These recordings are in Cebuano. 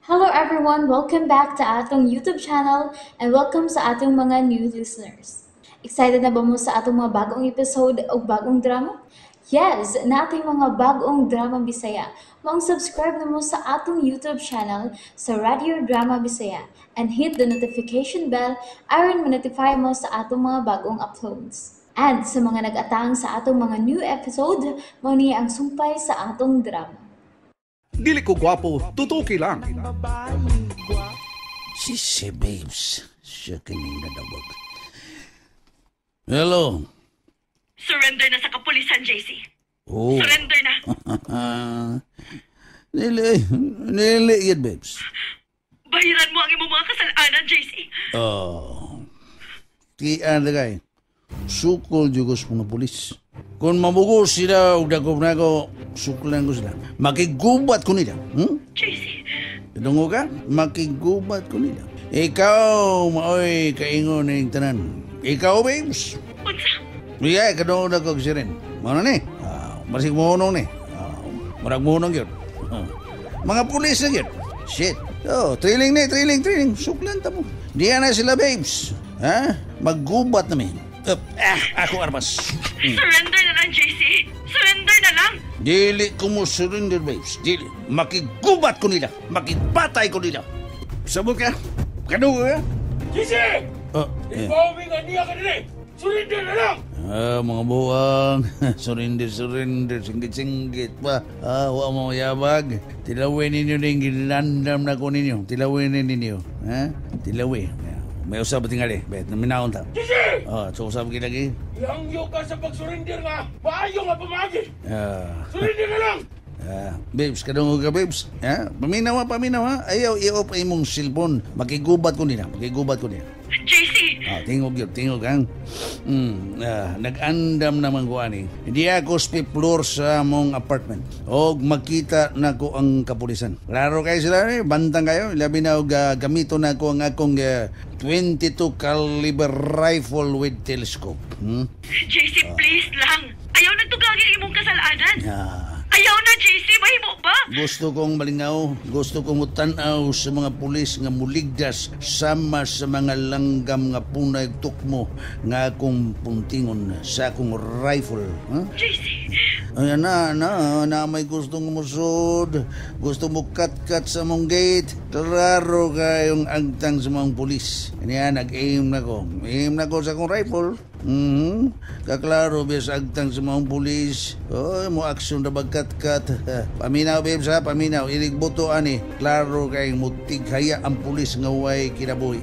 Hello everyone! Welcome back to atong YouTube channel and welcome sa atong mga new listeners. Excited na ba mo sa atong mga bagong episode o bagong drama? Yes! Nating mga bagong drama Bisaya. Maong subscribe na mo sa atong YouTube channel sa Radio Drama Bisaya and hit the notification bell aron ma-notify mo sa atong mga bagong uploads. And sa mga nag-atang sa atong mga new episode, mao ni ang sumpay sa atong drama. Dili ko gwapo, tutuki lang. Si babes. Siya kining nadawag. Hello. Surrender na sa kapulisan, JC. Oh. Surrender na. Nili, nili yun, babes. Bahiran mo ang imong mga kasalanan, JC. Oh. Tiyan na kay. Sukol jugos mga pulis. Kung mamugo sila og dagom na ko, suklan ko sila. Makigubat ko nila. JC. Dungo ka? Makigubat ko nila. Ikaw, maoy kaingon ng tanan. Ikaw, babes. Unsa? Iya, kadungog na ko siren. Mao na ni. Masig mo ni. Murag mo yun. Mga pulis na yun. Shit. Oh, trailing ni, trailing, trailing. Suklan ta mo. Diyan na sila, babes. Ha? Maggubat namin. Ako armas. Surrender na lang, JC. Surrender na lang. Dili ko mo surrender, babes. Dili. Makigubat ko nila. Makipatay ko nila. Sabot ka? Kadungog ka? JC! Oh, yeah. Ipawin nga niya ka din. Surrender na lang! Mga buwang. Surrender, surrender. Singgit-singgit pa. Wa mo yabag. Tilawin ninyo ning gilandam na ko ninyo. Tilawin ninyo. Ha? Tilawi. May usap tingali. Bet, naminaon ta. JC! So usap lagi. Ihangyo ka sa pag-surrender nga. Maayo nga pamagi. Surrender na lang! Babes, kadungog ka, babes. Ha? Paminaw ha, paminaw ha. Ayaw, i-off imong cellphone. Makigubat ko nila. Makigubat ko nila. JC! Tingog yun, tingog ang. Nag-andam naman ko ani. Hindi ako floor sa mong apartment. Og makita na ko ang kapulisan. Klaro kayo sila eh, bantang kayo. Labi na og gamito na ko ang akong 22 caliber rifle with telescope. JC, please lang. Ayaw nagtugagi ang imong kasalanan. Ayaw na, JC. Mahimo ba? Gusto kong malingaw, gusto kong mutanaw sa mga pulis nga muligdas sama sa mga langgam nga punay tukmo nga akong puntingon sa akong rifle. Huh? JC. Ayan na, na may gustong musod, gusto mo kat-kat sa mong gate. Klaro kayong agtang sa mga pulis. Kanya, nag-aim na ko. Aim na ko sa akong rifle. Kaklaro, bias agtang sa mga pulis. Oh, mo aksyon na bagkat-kat. Paminaw, babes, ha? Paminaw. Ilig buto, ani. Klaro kayong mutighaya ang pulis nga way kinabuhi.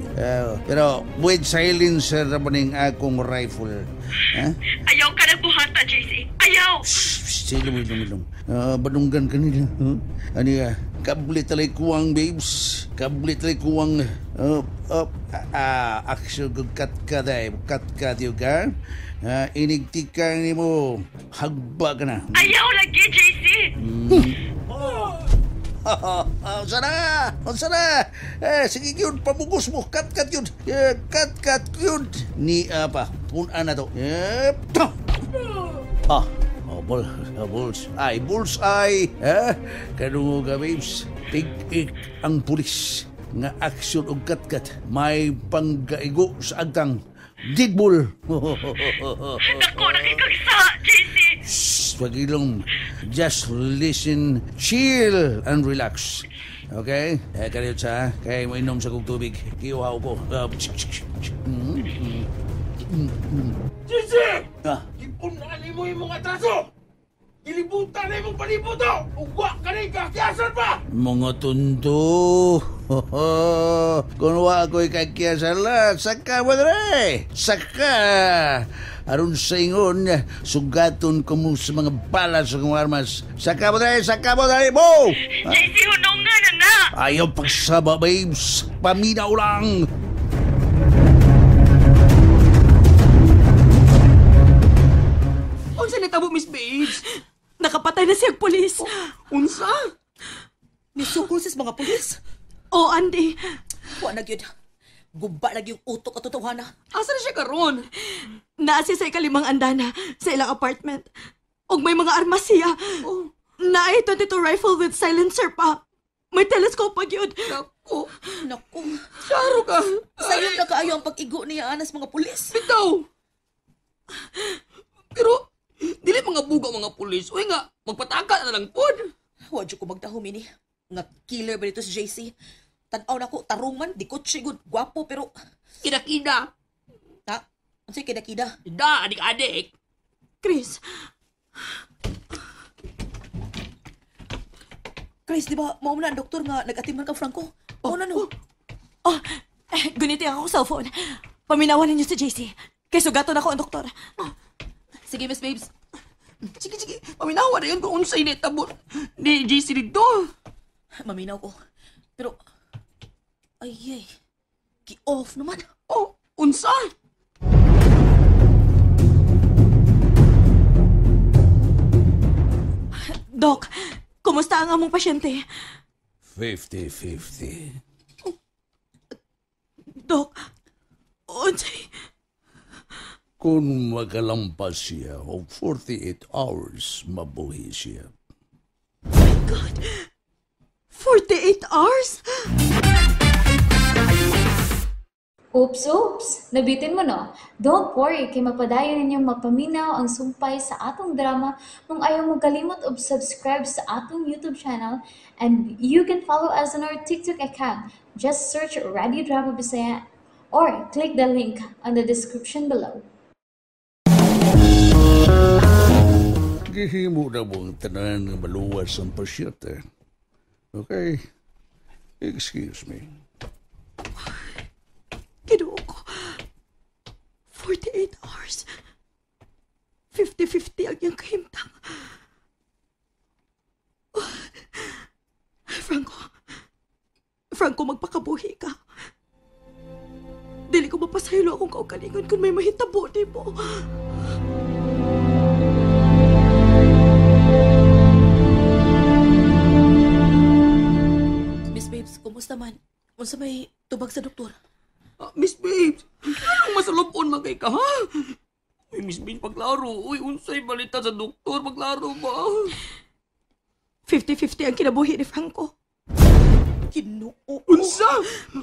Pero, with silencer na ba ning akong rifle? Ha? Ayaw ka nagbuhata, JC. Ayaw! Shh, silong, ilong, ilong. Badunggan ka nila. Huh? Ano ka? Kablit talay kuwang, babes. Kablit talay kuwang. Up, up. Action ko kat-kat ay. Kat-kat yun ka. Inigtika ni mo. Hagba ka na. Ayaw lagi, JC! Unsa na? Unsa na? Sige yun, pamugos mo. Kat-kat yun. Kat-kat yun. Ni apa, puna na to. Bulls. Ay, bullseye. Kadungo ka, babes. Tig-ik ang pulis nga aksyon og kat-kat. May panggaigo sa agtang. Didbull. Nako, nakikagsa, JC. Shh, pagilong. Just listen, chill, and relax. Okay? Kaniyot sa, kaya mo inom sa kong tubig. Kiuhaw ko. JC! Ipunaan mo yung mga atraso! Gilibutan na imong palibuto! Ugwa ka na ikakiyasan pa! Mga tunto! Kung wa ako'y kakiyasan lang, saka mo dre! Saka! Aron sa ingon, sugaton ko mo sa mga bala sa kong armas. Saka mo dre! Saka mo dre! Bo! JC, hunong nga na na! Ayaw pagsaba, babes! Paminaw lang! Unsa ni tabo, Miss Babes? Nakapatay na siya pulis. Unsa? Nisukol sis mga pulis. Oh, Andy. Wa na gyud. Guba lagi yung utok at totohana. Asa na siya karon? Naa siya sa ikalimang andana sa ilang apartment. Og may mga armas siya. Oh. Naay 22 rifle with silencer pa. May telescope pa gyud. Naku. Naku. Klaro ka. Sayon na kaayo ang pag-igo niya anas mga pulis. Bitaw. Pero, dili mga buga mga pulis. Uy nga, magpataka na lang pod. Wa jud ko magdahom ini. Nga killer ba dito si JC? Tan-aw na ko, tarong man, di kotse gud, gwapo pero Kida-kida. Ha? Unsay kida-kida? Da, adik-adik. Chris. Chris, di ba mao na ang doktor nga nag-atiman ka Franco? Mao na no. Oh, guniti ang akong cellphone. Paminawan ninyo si JC. Kay sugaton ako ang doktor. Sige, Miss Babes. Sige, sige. Paminawa na yun kung unsay ni tabo ni JC dito. Maminaw ko. Pero, ay, ay. Ki-off naman. Oh, unsa? Doc, kumusta ang among pasyente? 50-50. Doc, unsay? Kung makalampas siya o 48 hours, mabuhi siya. My God! 48 hours? Oops, oops! Nabitin mo, no? Don't worry, kay mapadayon ninyong mapaminaw ang sumpay sa atong drama kung ayaw mo kalimot og subscribe sa atong YouTube channel, and you can follow us on our TikTok account. Just search Radio Drama Bisaya or click the link on the description below. Gihimo na mo ang tanan nga maluwas ang pasyente. Okay? Excuse me. Ginoo ko. 48 hours. 50-50 ang iyang kahimtang. Franco. Franco, magpakabuhi ka. Dili ko mapasaylo akong kaugalingon kung may mahitabo di mo. Miss Babes, kumusta man? Unsa may tubag sa doktor? Miss Babes, anong masalubon man kay ka, ha? Uy, Miss Babes, paglaro. Uy, unsay balita sa doktor, paglaro ba? 50-50 ang kinabuhi ni Franco. Ginoo. Unsa?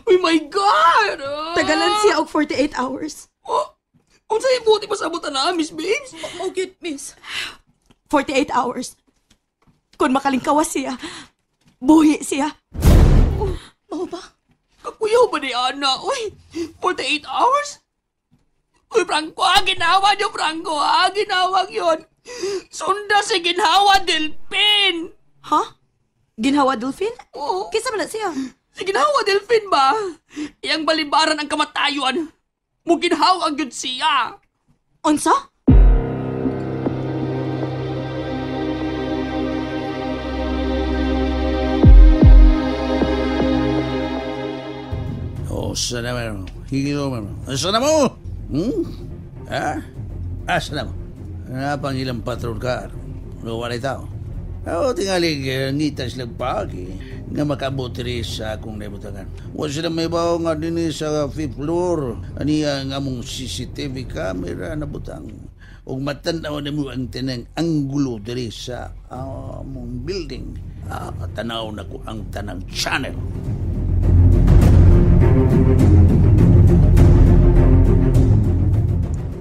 Uy, my God! Tagalan siya og 48 hours. Oh, unsay buti pa sa abutan na, Miss Babes? Mao gyud, Miss. 48 hours. Kung makalingkawas siya, buhi siya. Oh, mao ba? Kakuyaw ba ni Ana? Uy, 48 hours? Uy, Franco, ginawa niyo, Franco, ginawa yun. Sunda si Ginhawa Delphin. Ha? Ginhawa Delphin? Oo. Kisa man na siya? Si Ginhawa Delphin ba? Iyang balibaran ang kamatayon. Muginhawa ang yun siya. Unsa? Oh, sana mo. Higilo mo. Sana mo? Ha? Asa na mo? Napang ilang patrol car. Wala tao. O, tingali, ngita silang paagi nga makaabot diri sa akong naibutangan. Wa sila may bawo nga dinhi sa 5th floor. Aniya ang among CCTV camera na butang. Ug matan-aw na mo ang tinang anggulo diri sa among building. Tanaw na ko ang tanang channel.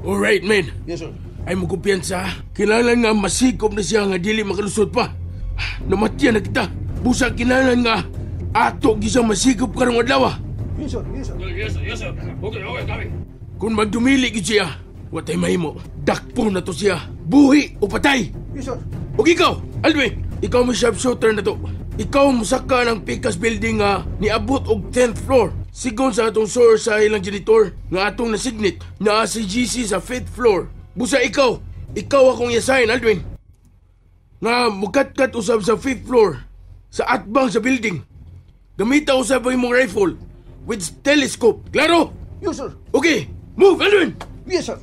Alright, man. Yes, sir. Ay mo kumpiyansa. Kinahanglan nga masikop na siya nga dili makalusot pa. Namatyan na kita. Busa kinahanglan nga ato gyud siyang masikop karong adlaw. Yes, sir. Yes, sir. Yes, sir. Yes, sir. Okay, okay, kami. Kung magdumili gyud siya, watay mahimo. Dakpo na to siya. Buhi o patay. Yes, sir. Ug ikaw, Alvin, ikaw mo sharpshooter na to. Ikaw mosaka ng Picas building nga niabot og 10th floor. Sigon sa atong source sa ilang janitor nga atong nasignit naa si GC sa 5th floor. Busa ikaw akong i-assign, Aldwin. Nga mukatkat usab sa 5th floor sa atbang sa building. Gamita usab ang imong rifle with telescope. Klaro? Yes, sir. Okay, move, Aldwin. Yes, sir.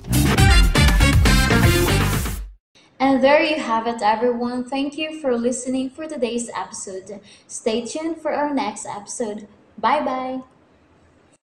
And there you have it, everyone. Thank you for listening for today's episode. Stay tuned for our next episode. Bye-bye.